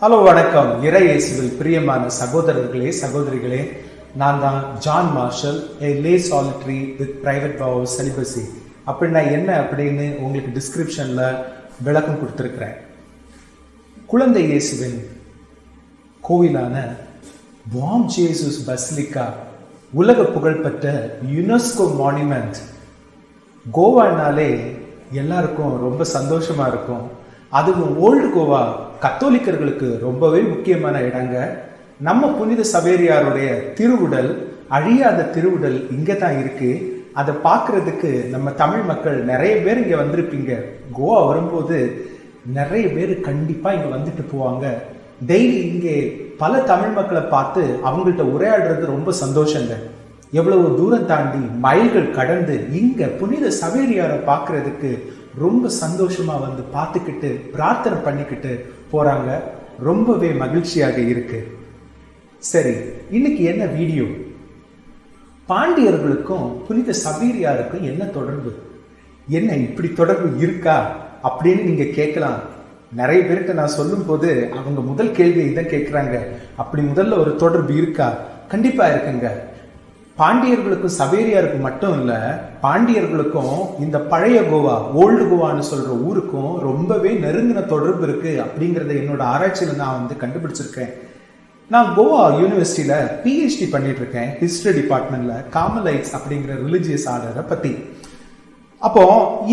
Hello, வணக்கம். இறை இயேசுவில் பிரியமான சகோதரர்களே, சகோதரிகளே, நான் தான் John Marshall, a lay solitary with private vow celibacy. அப்படின்னா என்ன அப்படின்னு உங்களுக்கு டிஸ்கிரிப்ஷனில் விளக்கம் கொடுத்துருக்குறேன். குழந்தை இயேசுவின் கோவிலான பாம் ஜேசஸ் பசிலிக்கா, உலக புகழ்பெற்ற யுனெஸ்கோ மான்யூமெண்ட். கோவானாலே எல்லாருக்கும் ரொம்ப சந்தோஷமா இருக்கும். அதுவும் ஓல்டு கோவா கத்தோலிக்கர்களுக்கு ரொம்பவே முக்கியமான இடங்க. நம்ம புனித சவேரியாருடைய திருவுடல், அழியாத திருவுடல் இங்கே தான் இருக்கு. அதை பார்க்கறதுக்கு நம்ம தமிழ் மக்கள் நிறைய பேர் இங்கே வந்திருப்பீங்க. கோவா வரும்போது நிறைய பேர் கண்டிப்பாக இங்கே வந்துட்டு போவாங்க. டெய்லி இங்கே பல தமிழ் மக்களை பார்த்து அவங்கள்ட்ட உரையாடுறது ரொம்ப சந்தோஷங்க. எவ்வளவு தூரம் தாண்டி, மைல்கள் கடந்து இங்க புனித சவேரியாரை பார்க்கறதுக்கு ரொம்ப சந்தோஷமா வந்து பார்த்துக்கிட்டு, பிரார்த்தனை பண்ணிக்கிட்டு போறாங்க. ரொம்பவே மகிழ்ச்சியாக இருக்கு. சரி, இன்னைக்கு என்ன வீடியோ? பாண்டியர்களுக்கும் புனித சவேரியாருக்கும் என்ன தொடர்பு? என்ன, இப்படி தொடர்பு இருக்கா அப்படின்னு நீங்க கேட்கலாம். நிறைய பேருக்கு நான் சொல்லும் போது அவங்க முதல் கேள்வியை இதான் கேட்குறாங்க. அப்படி முதல்ல ஒரு தொடர்பு இருக்கா? கண்டிப்பா இருக்குங்க. பாண்டியர்களுக்கும் சவேரியாருக்கும் மட்டும் இல்ல, பாண்டியர்களுக்கும் இந்த பழைய கோவா, ஓல்டு கோவான்னு சொல்ற ஊருக்கும் ரொம்பவே நெருங்கின தொடர்பு இருக்கு அப்படிங்கிறத என்னோட ஆராய்ச்சியில நான் வந்து கண்டுபிடிச்சிருக்கேன். நான் கோவா யூனிவர்சிட்டியில பிஹெச்டி பண்ணிட்டு இருக்கேன், ஹிஸ்டரி டிபார்ட்மெண்ட்ல, காமலைட்ஸ் அப்படிங்கிற ரிலிஜியஸ் ஆர்டரை பத்தி. அப்போ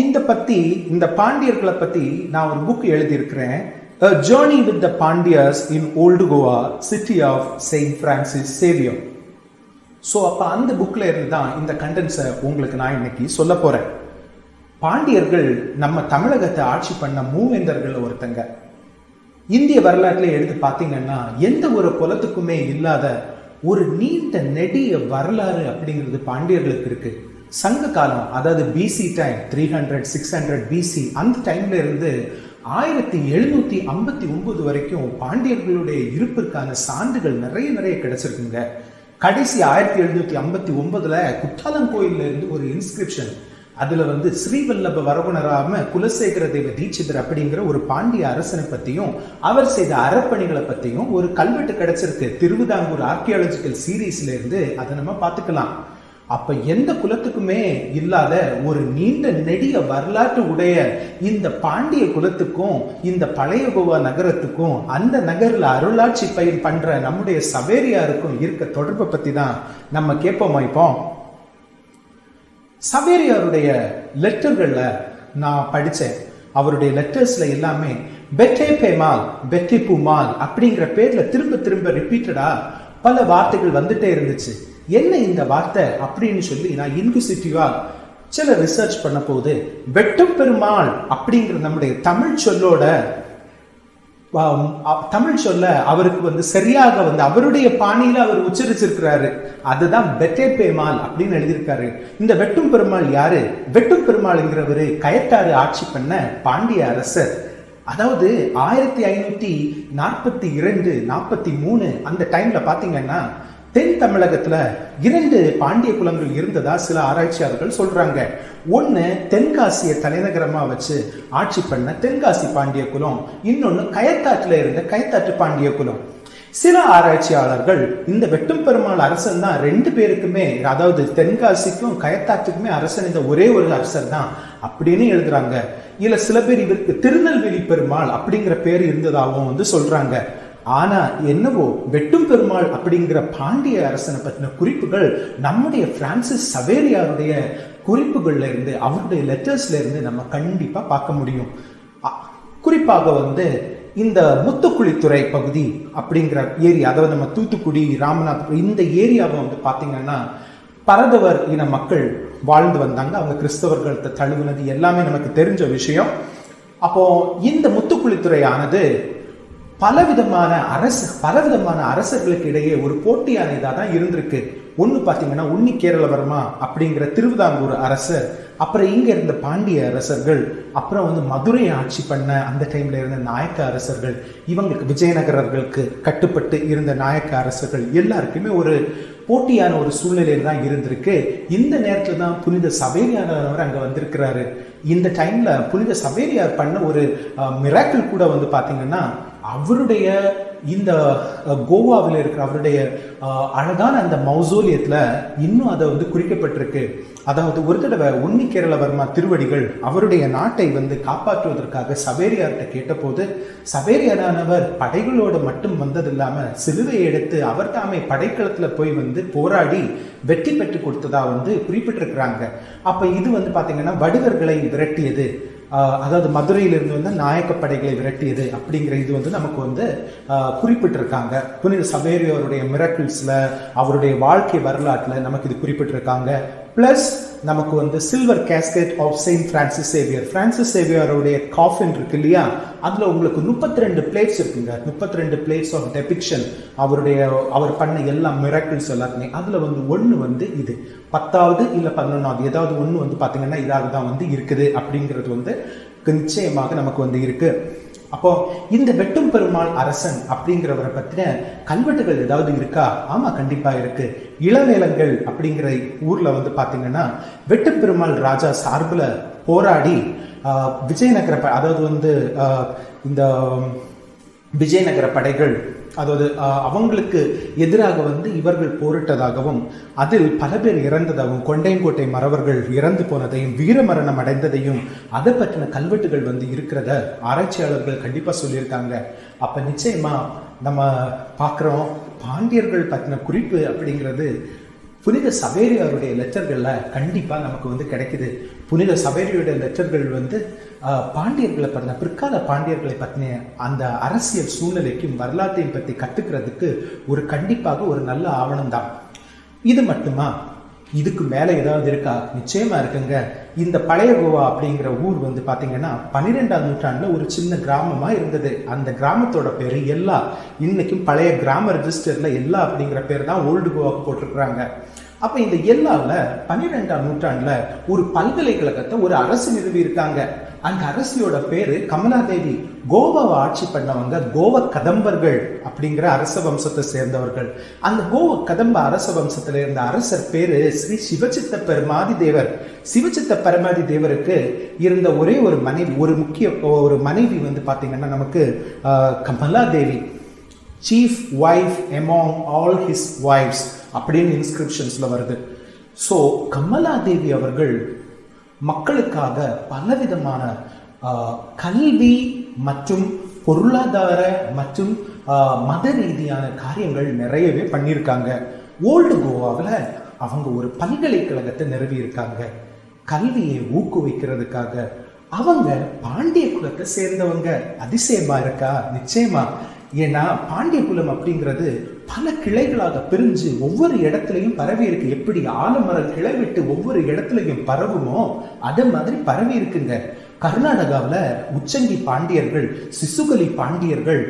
இந்த பாண்டியர்களை பத்தி நான் ஒரு புக் எழுதியிருக்கிறேன், A Journey with the Pandyas in Old Goa, City of Saint Francis Xavier. So அப்போ அந்த புக்கில் இருந்து தான் இந்த கண்டென்ட்ஸை உங்களுக்கு நான் இன்னைக்கு சொல்ல போகிறேன். பாண்டியர்கள் நம்ம தமிழகத்தை ஆட்சி பண்ண மூவேந்தர்கள் ஒருத்தங்க. இந்திய வரலாற்றில் எடுத்து பார்த்தீங்கன்னா, எந்த ஒரு குலத்துக்குமே இல்லாத ஒரு நீண்ட நெடிய வரலாறு அப்படிங்கிறது பாண்டியர்களுக்கு இருக்கு. சங்க காலம், அதாவது பிசி டைம், 300, 600 பிசி, அந்த டைம்ல இருந்து 1759 வரைக்கும் பாண்டியர்களுடைய இருப்பிற்கான சான்றுகள் நிறைய நிறைய கிடைச்சிருக்குங்க. கடைசி 1759ல குற்றாலம் கோயில்ல இருந்து ஒரு இன்ஸ்கிரிப்ஷன், அதுல வந்து ஸ்ரீவல்லப வரகுணராம குலசேகர தேவ தீட்சிதர் அப்படிங்கிற ஒரு பாண்டிய அரசனை பத்தியும் அவர் செய்த அறப்பணிகளை பத்தியும் ஒரு கல்வெட்டு கிடைச்சிருக்கு. திருவிதாங்கூர் ஆர்கியாலஜிக்கல் சீரீஸ்ல இருந்து அதை நம்ம பார்த்துக்கலாம். அப்ப எந்த குலத்துக்குமே இல்லாத ஒரு நீண்ட நெடிய வரலாற்று உடைய இந்த பாண்டிய குலத்துக்கும் இந்த பழைய கோவா நகரத்துக்கும் அந்த நகரில் அருளாட்சி பயிர் பண்ற நம்முடைய சவேரியாருக்கும் இருக்க தொடர்பை பத்தி தான் நம்ம கேட்போமா இப்போ? சவேரியாருடைய லெட்டர்களில் நான் படித்தேன். அவருடைய லெட்டர்ஸ்ல எல்லாமே பெட்டே பேமால், பெட்டே பூமால் அப்படிங்கிற பேர்ல திரும்ப திரும்ப ரிப்பீட்டடா பல வார்த்தைகள் வந்துட்டே இருந்துச்சு. என்ன இந்த வார்த்தை அப்படின்னு சொல்லி நான் இன்குசிட்டிவா சில ரிசர்ச் பண்ண போது, வெட்டும் பெருமாள் அப்படிங்கிற நம்முடைய தமிழ் சொல்லோட தமிழ் சொல்ல அவருக்கு வந்து சரியாக வந்து அவருடைய பாணியில அவர் உச்சரிச்சிருக்கிறாரு. அதுதான் பெட்டே பேமால் அப்படின்னு எழுதியிருக்காரு. இந்த வெட்டும் பெருமாள் யாரு? வெட்டும் பெருமாள்ங்கிறவரு கயத்தாறு ஆட்சி பண்ண பாண்டிய அரசர். அதாவது 1542, 43 அந்த டைம்ல பாத்தீங்கன்னா, தென் தமிழகத்துல இரண்டு பாண்டிய குலங்கள் இருந்ததா சில ஆராய்ச்சியாளர்கள் சொல்றாங்க. ஒன்னு தென்காசியை தலைநகரமா வச்சு ஆட்சி பண்ண தென்காசி பாண்டிய குலம், இன்னொன்னு கயத்தாற்றுல இருந்த கயத்தாற்று பாண்டிய குலம். சில ஆராய்ச்சியாளர்கள் இந்த வெட்டும் பெருமாள் அரசன் தான் ரெண்டு பேருக்குமே, அதாவது தென்காசிக்கும் கயத்தாற்றுக்குமே அரசன் இந்த ஒரே ஒரு அரசர் தான் அப்படின்னு எழுதுறாங்க. இல்ல சில பேர் இவருக்கு திருநெல்வேலி பெருமாள் அப்படிங்கிற பேர் இருந்ததாகவும் வந்து சொல்றாங்க. ஆனா என்னவோ, வெட்டும் பெருமாள் அப்படிங்கிற பாண்டிய அரசனை பற்றின குறிப்புகள் நம்முடைய பிரான்சிஸ் சவேரியாருடைய குறிப்புகள்ல இருந்து, அவருடைய லெட்டர்ஸ்ல இருந்து நம்ம கண்டிப்பா பார்க்க முடியும். குறிப்பாக வந்து இந்த முத்துக்குளித்துறை பகுதி அப்படிங்கிற ஏரியா, அதாவது நம்ம தூத்துக்குடி, ராமநாதபுரம் இந்த ஏரியாவை வந்து பார்த்தீங்கன்னா, பரதவர் இன மக்கள் வாழ்ந்து வந்தாங்க. அவங்க கிறிஸ்தவர்கள்ட்ட தழுவுனது எல்லாமே நமக்கு தெரிஞ்ச விஷயம். அப்போ இந்த முத்துக்குளித்துறை ஆனது பலவிதமான அரசர்களுக்கு இடையே ஒரு போட்டியான இதாக தான் இருந்திருக்கு. ஒன்று பார்த்தீங்கன்னா உன்னி கேரளவர்மா அப்படிங்கிற திருவிதாங்கூர் அரசர், அப்புறம் இங்கே இருந்த பாண்டிய அரசர்கள், அப்புறம் வந்து மதுரை ஆட்சி பண்ண அந்த டைம்ல இருந்த நாயக்க அரசர்கள், இவங்களுக்கு விஜயநகரர்களுக்கு கட்டுப்பட்டு இருந்த நாயக்க அரசர்கள் எல்லாருக்குமே ஒரு போட்டியான ஒரு சூழ்நிலையில தான் இருந்திருக்கு. இந்த நேரத்தில் தான் புனித சவேரியானவர் அங்கே வந்திருக்கிறாரு. இந்த டைம்ல புனித சவேரியார் பண்ண ஒரு மிராக்கிள் கூட வந்து பார்த்தீங்கன்னா, அவருடைய இந்த கோவாவில் இருக்கிற அவருடைய அழகான அந்த மௌசோலியத்தில் இன்னும் அதை வந்து குறிக்கப்பட்டிருக்கு. அதாவது ஒரு தடவை உன்னி கேரளவர்மா திருவடிகள் அவருடைய நாட்டை வந்து காப்பாற்றுவதற்காக சவேரியார்கிட்ட கேட்டபோது சவேரியாரானவர் படைகளோடு மட்டும் வந்ததில்லாமல் சிலுவையை எடுத்து அவர் தாமே படைக்களத்தில் போய் வந்து போராடி வெற்றி பெற்று கொடுத்ததா வந்து குறிப்பிட்டிருக்கிறாங்க. அப்போ இது வந்து பார்த்தீங்கன்னா வடுகர்களை விரட்டியது, அதாவது மதுரையிலிருந்து வந்து நாயக்க படைகளை விரட்டியது அப்படிங்கிற இது வந்து நமக்கு வந்து குறிப்பிட்டிருக்காங்க. புனித சவேரியாருடைய மிரக்கிள்ஸில் அவருடைய வாழ்க்கை வரலாற்றில் நமக்கு இது குறிப்பிட்டிருக்காங்க. ப்ளஸ் நமக்கு வந்து silver casket of Saint Francis Xavier, Francis சேவியருடைய coffin இருக்கு இல்லையா, அதில் உங்களுக்கு 32 பிளேட்ஸ் இருக்குங்க. 32 பிளேட்ஸ் ஆஃப் டெபிக்ஷன் அவர் பண்ண எல்லா மிரக்கிள்ஸ் எல்லாத்துமே. அதில் வந்து ஒன்று வந்து இது 10வது இல்லை 11வது ஏதாவது ஒன்று வந்து பார்த்தீங்கன்னா இதாக தான் வந்து இருக்குது அப்படிங்கிறது வந்து நிச்சயமாக நமக்கு வந்து இருக்கு. அப்போ இந்த வெட்டும் பெருமாள் அரசன் அப்படிங்கிறவரை பற்றின கல்வெட்டுகள் ஏதாவது இருக்கா? ஆமா, கண்டிப்பா இருக்கு. இளவேலங்கள் அப்படிங்கிற ஊர்ல வந்து பார்த்தீங்கன்னா வெட்டும் பெருமாள் ராஜா சார்பில் போராடி விஜயநகர அதாவது வந்து இந்த விஜயநகர படைகள், அதாவது அவங்களுக்கு எதிராக வந்து இவர்கள் போரிட்டதாகவும் அதில் பல பேர் இறந்ததாகவும் கொண்டையங்கோட்டை மறவர்கள் இறந்து போனதையும் வீரமரணம் அடைந்ததையும் அதை பற்றின கல்வெட்டுகள் வந்து இருக்கிறத ஆராய்ச்சியாளர்கள் கண்டிப்பாக சொல்லியிருக்காங்க. அப்போ நிச்சயமாக நம்ம பார்க்குறோம் பாண்டியர்கள் பற்றின குறிப்பு அப்படிங்கிறது புனித சவேரியாருடைய லெட்டர்களில் கண்டிப்பாக நமக்கு வந்து கிடைக்குது. புனித சவேரியுடைய லெட்டர்கள் வந்து பாண்டியர்களை பற்றின பிற்கால பாண்டியர்களை பற்றின அந்த அரசியல் சூழ்நிலைக்கும் வரலாற்றையும் பற்றி கற்றுக்கிறதுக்கு ஒரு கண்டிப்பாக ஒரு நல்ல ஆவணம் தான். இது மட்டுமா? இதுக்கு மேலே ஏதாவது இருக்கா? நிச்சயமாக இருக்குங்க. இந்த பழைய கோவா அப்படிங்கிற ஊர் வந்து பார்த்தீங்கன்னா 12ஆம் நூற்றாண்டில் ஒரு சின்ன கிராமமாக இருந்தது. அந்த கிராமத்தோட பேர் எல்லா. இன்னைக்கும் பழைய கிராம ரெஜிஸ்டரில் எல்லா அப்படிங்கிற பேர் தான் ஓல்டு கோவாக்கு போட்டிருக்கிறாங்க. அப்போ இந்த எல்லாவில் 12ஆம் நூற்றாண்டில் ஒரு பல்கலைக்கழகத்தை ஒரு அரசு நிறுவி இருக்காங்க. அந்த அரசியோட பேரு கமலாதேவி. கோவாவை ஆட்சி பண்ணவங்க கோவ கதம்பர்கள் அப்படிங்கிற அரச வம்சத்தை சேர்ந்தவர்கள். அந்த கோவ கதம்ப அரச வம்சத்துல இருந்த அரசர் பேரு ஸ்ரீ சிவசித்த பெருமாதி தேவர். சிவசித்த பெருமாதி தேவருக்கு இருந்த ஒரே ஒரு மனைவி, ஒரு முக்கிய ஒரு மனைவி வந்து பார்த்தீங்கன்னா நமக்கு Kamaladevi, chief wife among all his wives அப்படின்னு இன்ஸ்கிரிப்ஷன்ஸில் வருது. ஸோ கமலாதேவி அவர்கள் மக்களுக்காக பலவிதமான கல்வி மற்றும் பொருளாதார மற்றும் மத ரீதியான காரியங்கள் நிறையவே பண்ணியிருக்காங்க. ஓல்டு கோவாவில் அவங்க ஒரு பல்கலைக்கழகத்தை நிறுவியிருக்காங்க கல்வியை ஊக்குவிக்கிறதுக்காக. அவங்க பாண்டிய குலத்தை சேர்ந்தவங்க. அதிசயமா இருக்கா? நிச்சயமா. ஏன்னா பாண்டிய குலம் அப்படிங்கிறது பல கிளைகளாக பிரிஞ்சு ஒவ்வொரு இடத்துலையும் பரவி இருக்கு. எப்படி ஆலமரம் கிளை விட்டு ஒவ்வொரு இடத்துலையும் பரவுமோ அதே மாதிரி பரவி இருக்குங்க. கர்நாடகாவில் உச்சங்கி பாண்டியர்கள், சிசுகலி பாண்டியர்கள்,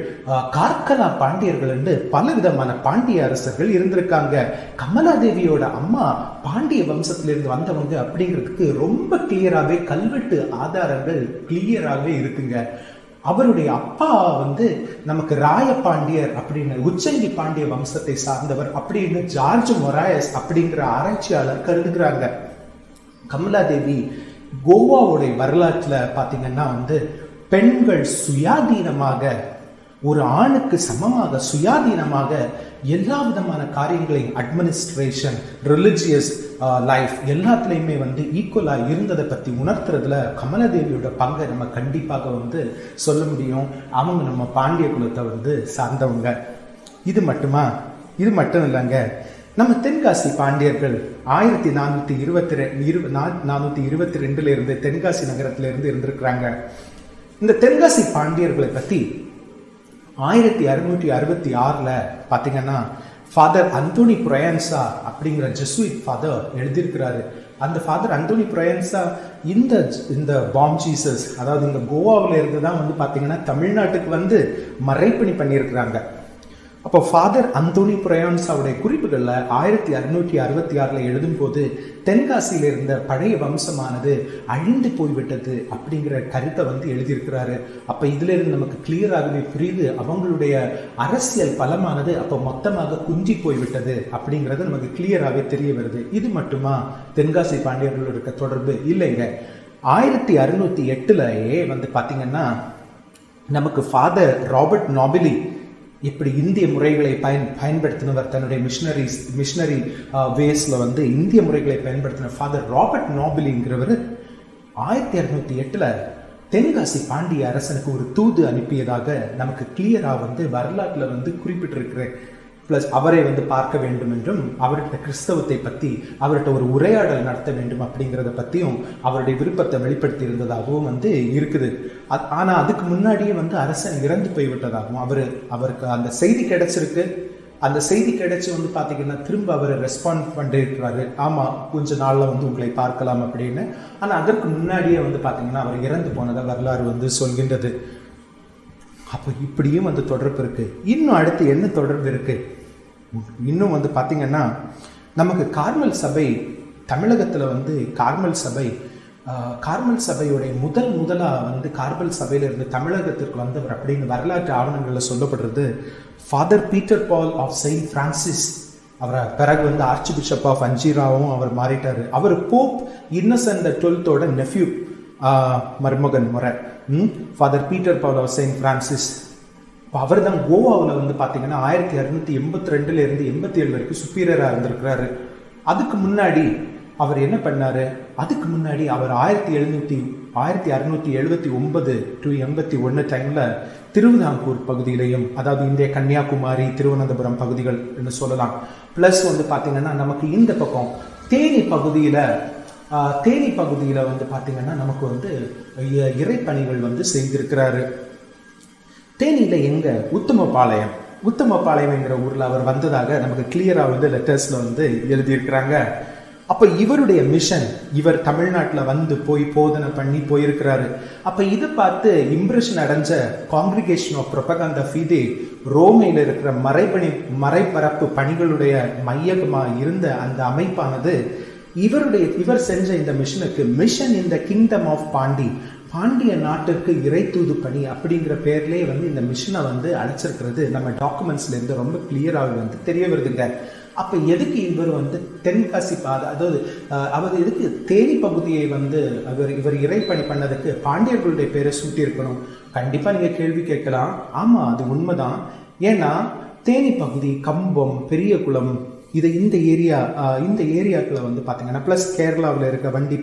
கார்கலா பாண்டியர்கள் என்று பல விதமான பாண்டிய அரசர்கள் இருந்திருக்காங்க. கமலாதேவியோட அம்மா பாண்டிய வம்சத்திலிருந்து வந்தவங்க அப்படிங்கிறதுக்கு ரொம்ப கிளியராகவே கல்வெட்டு ஆதாரங்கள் கிளியராகவே இருக்குங்க. அவருடைய அப்பா வந்து நமக்கு ராயபாண்டியர் அப்படின்னு உச்சங்கி பாண்டிய வம்சத்தை சார்ந்தவர் அப்படின்னு ஜார்ஜ் மொராயஸ் அப்படிங்கிற ஆராய்ச்சியாளர் கருதுகிறாங்க. கமலாதேவி கோவாவுடைய வரலாற்றில் பார்த்தீங்கன்னா வந்து பெண்கள் சுயாதீனமாக ஒரு ஆணுக்கு சமமாக சுயாதீனமாக எல்லா விதமான காரியங்களையும் அட்மினிஸ்ட்ரேஷன், ரிலிஜியஸ் லைஃப் எல்லாத்துலேயுமே வந்து ஈக்குவலாக இருந்ததை பற்றி உணர்த்துறதுல கமலாதேவியோட பங்கை நம்ம கண்டிப்பாக வந்து சொல்ல முடியும். அவங்க நம்ம பாண்டிய குலத்தை வந்து சார்ந்தவங்க. இது மட்டுமா? இது மட்டும் இல்லைங்க. நம்ம தென்காசி பாண்டியர்கள் 1422 இருந்து தென்காசி நகரத்திலிருந்து இருந்திருக்கிறாங்க. இந்த தென்காசி பாண்டியர்களை பற்றி 1666 பார்த்தீங்கன்னா ஃபாதர் அந்தோனி புரயன்சா அப்படிங்கிற ஜெசுயிட் ஃபாதர் எழுதியிருக்கிறாரு. அந்த ஃபாதர் அந்தோனி புரயன்சா இந்த இந்த பாம் ஜீசஸ், அதாவது இந்த கோவாவில் இருந்து தான் வந்து பார்த்தீங்கன்னா தமிழ்நாட்டுக்கு வந்து மறைப்பணி பண்ணியிருக்கிறாங்க. அப்போ ஃபாதர் அந்தோனி புரயான்சாவுடைய குறிப்புகளில் 1666 எழுதும்போது தென்காசியில் இருந்த பழைய வம்சமானது அழிந்து போய்விட்டது அப்படிங்கிற கருத்தை வந்து எழுதியிருக்கிறாரு. அப்போ இதிலிருந்து நமக்கு கிளியராகவே புரியுது அவங்களுடைய அரசியல் பலமானது அப்போ மொத்தமாக குஞ்சி போய்விட்டது அப்படிங்கிறது நமக்கு கிளியராகவே தெரிய வருது. இது மட்டுமா தென்காசி பாண்டியர்களோட இருக்க தொடர்பு? இல்லைங்க. 1608 வந்து பார்த்தீங்கன்னா நமக்கு ஃபாதர் ராபர்ட் நாபிலி இப்படி இந்திய முறைகளை பயன்படுத்தினவர், தன்னுடைய மிஷினரி வேஸில் வந்து இந்திய முறைகளை பயன்படுத்தின ஃபாதர் ராபர்ட் நாபிலிங்கிறவர் 1608 தென்காசி பாண்டிய அரசனுக்கு ஒரு தூது அனுப்பியதாக நமக்கு கிளியராக வந்து வரலாற்றில் வந்து குறிப்பிட்டிருக்கிறேன். ப்ளஸ் அவரை வந்து பார்க்க வேண்டும் என்றும், அவர்கிட்ட கிறிஸ்தவத்தை பற்றி அவர்கிட்ட ஒரு உரையாடல் நடத்த வேண்டும் அப்படிங்கிறத பற்றியும் அவருடைய விருப்பத்தை வெளிப்படுத்தி இருந்ததாகவும் வந்து இருக்குது. ஆனால் அதுக்கு முன்னாடியே வந்து அரசன் இறந்து போய்விட்டதாகவும் அவருக்கு அந்த செய்தி கிடைச்சிருக்கு. அந்த செய்தி கிடைச்சி வந்து பார்த்தீங்கன்னா திரும்ப அவர் ரெஸ்பாண்ட் பண்ணிருக்கிறாரு, ஆமாம் கொஞ்ச நாளில் வந்து உங்களை பார்க்கலாம் அப்படின்னு. ஆனால் அதற்கு முன்னாடியே வந்து பார்த்தீங்கன்னா அவர் இறந்து போனதை வரலாறு வந்து சொல்கின்றது. அப்போ இப்படியும் வந்து தொடர்பு இருக்குது. இன்னும் அடுத்து என்ன தொடர்பு இருக்குது? இன்னும் வந்து பார்த்திங்கன்னா நமக்கு கார்மல் சபை, தமிழகத்தில் வந்து கார்மல் சபை, கார்மல் சபையுடைய முதலாக வந்து கார்மல் சபையிலிருந்து தமிழகத்திற்கு வந்தவர் அப்படின்னு வரலாற்று ஆவணங்களில் சொல்லப்படுறது Father Peter Paul of Saint Francis. அவரை பிறகு வந்து ஆர்ச்சி பிஷப் ஆஃப் அஞ்சீராவும் அவர் மாறிட்டார். அவர் போப் இன்னசென்ட் டுவெல்த்தோட நெஃப்யூ, மருமகன் முறை. Father Peter Paul of Saint Francis. இப்போ அவர் தான் கோவாவில் வந்து பார்த்தீங்கன்னா 1682 87 வரைக்கும் சுப்பீரியராக இருந்திருக்கிறாரு. அதுக்கு முன்னாடி அவர் என்ன பண்ணார்? அதுக்கு முன்னாடி அவர் 1679 to 81 டைமில் திருவிதாங்கூர் பகுதியிலையும், அதாவது இந்திய கன்னியாகுமரி, திருவனந்தபுரம் பகுதிகள் என்று சொல்லலாம். ப்ளஸ் வந்து பார்த்திங்கன்னா நமக்கு இந்த பக்கம் தேனி பகுதியில், தேனி பகுதியில் வந்து பார்த்திங்கன்னா நமக்கு வந்து இறைப்பணிகள் வந்து செய்திருக்கிறாரு. தேனியில் எங்கே? உத்தமபாளையம். உத்தமபாளையம் என்கிற ஊரில் அவர் வந்ததாக நமக்கு கிளியராக வந்து லெட்டர்ஸில் வந்து எழுதியிருக்கிறாங்க. அப்போ இவருடைய மிஷன், இவர் தமிழ்நாட்டில் வந்து போய் போதனை பண்ணி போயிருக்கிறாரு. அப்போ இதை பார்த்து இம்ப்ரெஷன் அடைஞ்ச காங்கிரிகேஷன் ஆஃப் ப்ரொபகண்டா ஃபீதே, ரோமையில் இருக்கிற மறைபரப்பு பணிகளுடைய மையமாக இருந்த அந்த அமைப்பானது இவர் செஞ்ச இந்த மிஷனுக்கு mission in the kingdom of Pandi, Pandya நாட்டிற்கு இறை தூது பணி அப்படிங்கிற பேர்லேயே வந்து இந்த மிஷனை வந்து அழைச்சிருக்கிறது நம்ம டாக்குமெண்ட்ஸ்லேருந்து ரொம்ப கிளியராக வந்து தெரிய வருதுங்க. அப்போ எதுக்கு இவர் வந்து தென்காசி பாதை, அதாவது அவர் எதுக்கு தேனி பகுதியை வந்து இவர் இறைப்பணி பண்ணதுக்கு பாண்டியர்களுடைய பேரை சூட்டியிருக்கணும்? கண்டிப்பாக நீங்கள் கேள்வி கேட்கலாம். ஆமாம், அது உண்மைதான். ஏன்னா தேனி பகுதி, கம்பம், பெரியகுளம், இதை இந்த ஏரியா, இந்த ஏரியாக்களை வந்து பார்த்திங்கன்னா, ப்ளஸ் கேரளாவில் இருக்க வண்டி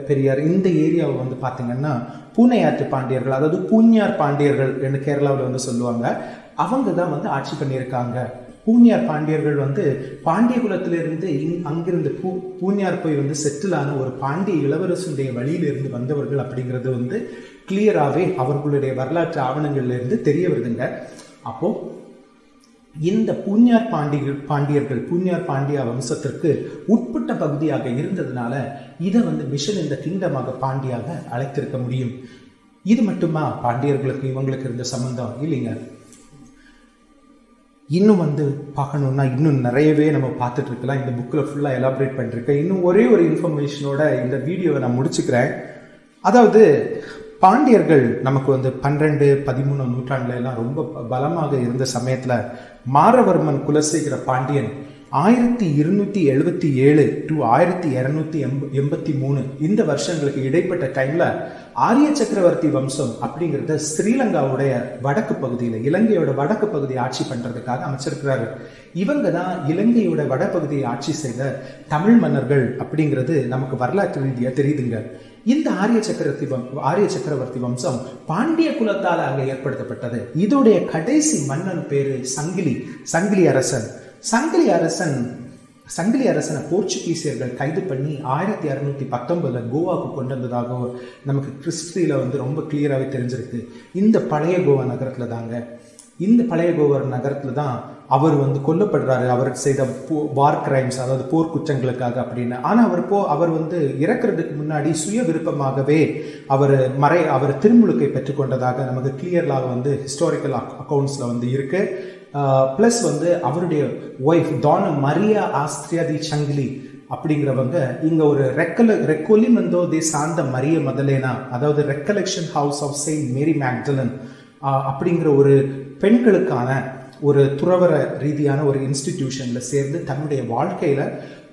பெரியார், இந்த ஏரியாவை வந்து பார்த்திங்கன்னா பூனையாற்று பாண்டியர்கள், அதாவது பூஞ்ஞார் பாண்டியர்கள் என்று கேரளாவில் வந்து சொல்லுவாங்க, அவங்க தான் வந்து ஆட்சி பண்ணியிருக்காங்க. பூஞ்ஞார் பாண்டியர்கள் வந்து பாண்டிய குலத்திலிருந்து அங்கிருந்து பூஞ்ஞார் போய் வந்து செட்டில் ஆன ஒரு பாண்டிய இளவரசனுடைய வழியிலிருந்து வந்தவர்கள் அப்படிங்கிறது வந்து கிளியராகவே அவர்களுடைய வரலாற்று ஆவணங்கள்லேருந்து தெரிய வருதுங்க. அப்போது இந்த பூஞ்ஞார் பாண்டியர்கள் பூஞ்ஞார் பாண்டியா வம்சத்திற்கு உட்பட்ட பகுதியாக இருந்ததுனால இதை வந்து மிஷன் இந்த கிங்டமாக பாண்டியாக அழைத்திருக்க முடியும். இது மட்டுமா பாண்டியர்களுக்கு இவங்களுக்கு இருந்த சம்பந்தம்? இல்லைங்க. இன்னும் வந்து பார்க்கணுன்னா இன்னும் நிறையவே நம்ம பார்த்துட்டு இருக்கலாம். இந்த புக்கில் ஃபுல்லாக எலாபரேட் பண்ணிருக்கேன். இன்னும் ஒரே ஒரு இன்ஃபர்மேஷனோட இந்த வீடியோவை நான் முடிச்சுக்கிறேன். அதாவது பாண்டியர்கள் நமக்கு வந்து 12, 13 நூற்றாண்டுல எல்லாம் ரொம்ப பலமாக இருந்த சமயத்தில் மாரவர்மன் குலசேகர பாண்டியன் 1277 to 1283 இந்த வருஷங்களுக்கு இடைப்பட்ட டைமில் ஆரிய சக்கரவர்த்தி வம்சம் அப்படிங்கிறத ஸ்ரீலங்காவுடைய வடக்கு பகுதியில், இலங்கையோட வடக்கு பகுதியை ஆட்சி பண்ணுறதுக்காக அமைச்சிருக்கிறாரு. இவங்க தான் இலங்கையோட வடபகுதியை ஆட்சி செய்த தமிழ் மன்னர்கள் அப்படிங்கிறது நமக்கு வரலாற்று ரீதியாக தெரியுதுங்க. இந்த ஆரிய சக்கரவர்த்தி வம்சம் பாண்டிய குலத்தால் அங்கே ஏற்படுத்தப்பட்டது. இதோடைய கடைசி மன்னன் பேரு சங்கிலி, சங்கிலி அரசன். சங்கிலி அரசனை போர்ச்சுகீசியர்கள் கைது பண்ணி 1619 கோவாவுக்கு கொண்டு வந்ததாக நமக்கு ஹிஸ்ட்ரியில் வந்து ரொம்ப கிளியராகவே தெரிஞ்சிருக்கு. இந்த பழைய கோவா நகரத்தில் தாங்க, இந்த பழைய கோவா நகரத்தில் தான் அவர் வந்து கொல்லப்படுறாரு, அவர் செய்த வார் கிரைம்ஸ், அதாவது போர்க்குற்றங்களுக்காக அப்படின்னு. ஆனால் அவர் வந்து இறக்குறதுக்கு முன்னாடி சுய விருப்பமாகவே அவர் திருமுழுக்கை பெற்றுக்கொண்டதாக நமக்கு கிளியர்லாக வந்து ஹிஸ்டாரிக்கல் அக்கௌண்ட்ஸில் வந்து இருக்குது. ப்ளஸ் வந்து அவருடைய ஒய்ஃப் டான மரியா ஆஸ்திரியா தி சங்கிலி அப்படிங்கிறவங்க இங்கே ஒரு ரெக்கொலிமெந்தோ தி சாந்த மரிய மதலேனா, அதாவது recollection house of Saint Mary Magdalene அப்படிங்கிற ஒரு பெண்களுக்கான ஒரு துறவர ரீதியான ஒரு இன்ஸ்டிடியூஷனில் சேர்ந்து தன்னுடைய வாழ்க்கையில்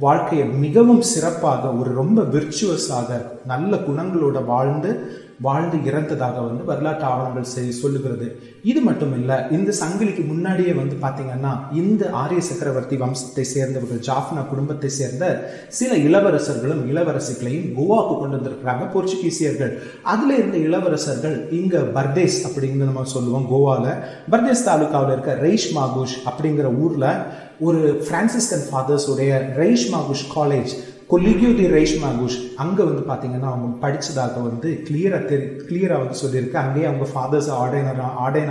வாழ்க்கையை மிகவும் சிறப்பாக ஒரு ரொம்ப விர்ச்சுவஸாக நல்ல குணங்களோட வாழ்ந்து வாழ்ந்து இறந்ததாக வந்து வரலாற்று ஆவணங்கள் சொல்லுகிறது. இது மட்டும் இல்லை, இந்த சங்கிலிக்கு முன்னாடியே வந்து பார்த்தீங்கன்னா இந்த ஆரிய சக்கரவர்த்தி வம்சத்தை சேர்ந்தவர்கள் ஜாஃப்னா குடும்பத்தை சேர்ந்த சில இளவரசர்களும் இளவரசிகளையும் கோவாவுக்கு கொண்டு வந்திருக்கிறாங்க போர்ச்சுகீசியர்கள். அதில் இருந்த இளவரசர்கள் இங்கே பர்தேஸ் அப்படிங்கிற நம்ம சொல்லுவோம், கோவாவில் பர்தேஸ் தாலுகாவில் இருக்க ரெய்ஷ் மாகுஷ் அப்படிங்கிற ஊரில் ஒரு Franciscan ஃபாதர்ஸுடைய Reis Magos college, Collegio de Reis Magos, அங்கே வந்து பார்த்தீங்கன்னா அவங்க படித்ததாக வந்து கிளியராக வந்து சொல்லியிருக்கு. அங்கேயே அவங்க ஃபாதர்ஸ் ஆர்டைன்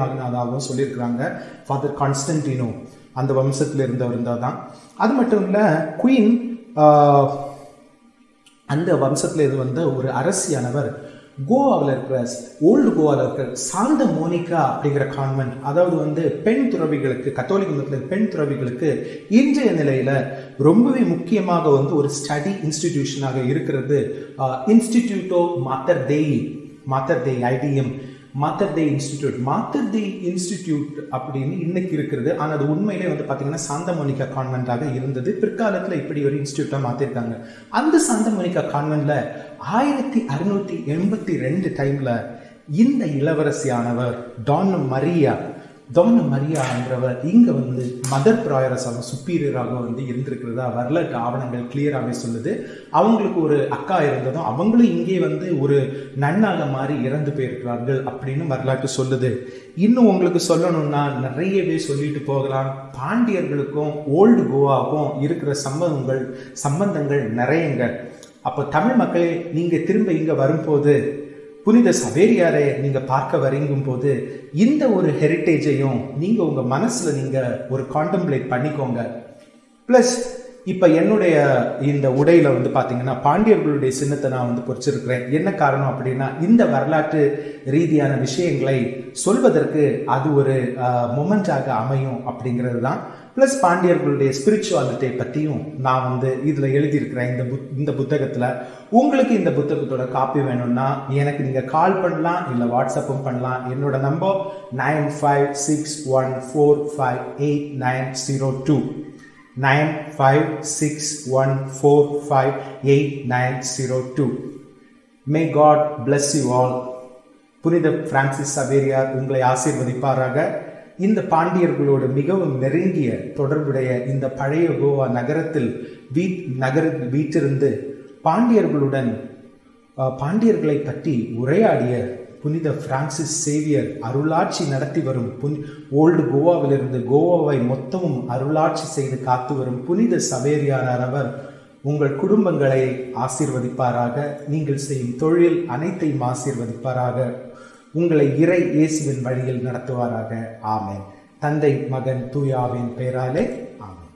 ஆகினதாகவும் சொல்லியிருக்கிறாங்க. ஃபாதர் கான்ஸ்டன்டினோ அந்த வம்சத்தில் இருந்தவர் இருந்தால் தான். அது மட்டும் இல்லை, குயின் அந்த வம்சத்தில் இது வந்த ஒரு அரசியானவர் கோவாவில் இருக்கிற ஓல்டு கோவாவில் இருக்கிற சாந்த மோனிகா அப்படிங்கிற கான்வென்ட், அதாவது வந்து பெண் துறவிகளுக்கு, கத்தோலிக்க மதத்தில் பெண் துறவிகளுக்கு இன்றைய நிலையில் ரொம்பவே முக்கியமாக வந்து ஒரு ஸ்டடி இன்ஸ்டிடியூஷனாக இருக்கிறது Instituto Mater Dei, Mater Dei IDM, Mater Dei institute, Mater Dei institute அப்படின்னு இன்னைக்கு இருக்கிறது. ஆனால் அது உண்மையிலே வந்து பார்த்தீங்கன்னா சாந்த மோனிகா கான்வென்ட்டாக இருந்தது. பிற்காலத்தில் இப்படி ஒரு இன்ஸ்டிடியூட்டாக மாற்றிருக்காங்க. அந்த சாந்த மோனிகா கான்வென்ட்டில் 1682 டைமில் இந்த இளவரசியானவர் டான் மரியா என்றவர் இங்கே வந்து மதர் ப்ராயரஸாக சுப்பீரியராக வந்து இருந்திருக்கிறதா வரலாற்று ஆவணங்கள் கிளியராகவே சொல்லுது. அவங்களுக்கு ஒரு அக்கா இருந்ததும் அவங்களும் இங்கே வந்து ஒரு நன்னாக மாறி இறந்து போயிருக்கிறார்கள் அப்படின்னு வரலாற்று சொல்லுது. இன்னும் உங்களுக்கு சொல்லணும்னா நிறையவே சொல்லிட்டு போகலாம். பாண்டியர்களுக்கும் ஓல்டு கோவாவுக்கும் இருக்கிற சம்பந்தங்கள் நிறையங்க. அப்போ தமிழ் மக்களே, நீங்கள் திரும்ப இங்கே வரும்போது புனித சவேரியாரை நீங்கள் பார்க்க வரீங்கும் போது இந்த ஒரு ஹெரிட்டேஜையும் நீங்கள் உங்கள் மனசில் நீங்கள் ஒரு கான்டெம்ப்ளேட் பண்ணிக்கோங்க. ப்ளஸ் இப்போ என்னுடைய இந்த உடையில் வந்து பார்த்தீங்கன்னா பாண்டியர்களுடைய சின்னத்தை நான் வந்து பொறிச்சிருக்கிறேன். என்ன காரணம் அப்படின்னா இந்த வரலாற்று ரீதியான விஷயங்களை சொல்வதற்கு அது ஒரு மொமெண்டாக அமையும் அப்படிங்கிறது தான். ப்ளஸ் பாண்டியர்களுடைய ஸ்பிரிச்சுவாலிட்டியை பற்றியும் நான் வந்து இதில் எழுதியிருக்கிறேன் இந்த புத்தகத்தில். உங்களுக்கு இந்த புத்தகத்தோட காப்பி வேணும்னா எனக்கு நீங்கள் கால் பண்ணலாம், இல்லை வாட்ஸ்அப்பும் பண்ணலாம். என்னோட number 9561458902, 9561458902. May God bless you all. புனித பிரான்சிஸ் சவேரியார் உங்களை ஆசீர்வதிப்பாராக. இந்த பாண்டியர்களோடு மிகவும் நெருங்கிய தொடர்புடைய இந்த பழைய கோவா நகரத்தில் வீற்றிருந்து பாண்டியர்களுடன் பாண்டியர்களை பற்றி உரையாடிய புனித பிரான்சிஸ் சேவியர் அருளாட்சி நடத்தி வரும் ஓல்டு கோவாவிலிருந்து கோவாவை மொத்தமும் அருளாட்சி செய்து காத்து வரும் புனித சவேரியார் அவர் உங்கள் குடும்பங்களை ஆசீர்வதிப்பாராக. நீங்கள் செய்யும் தொழில் அனைத்தையும் ஆசீர்வதிப்பாராக. உங்களை இறை இயேசுவின் வழியில் நடத்துவாராக. ஆமென். தந்தை, மகன், தூயாவின் பெயராலே ஆமென்.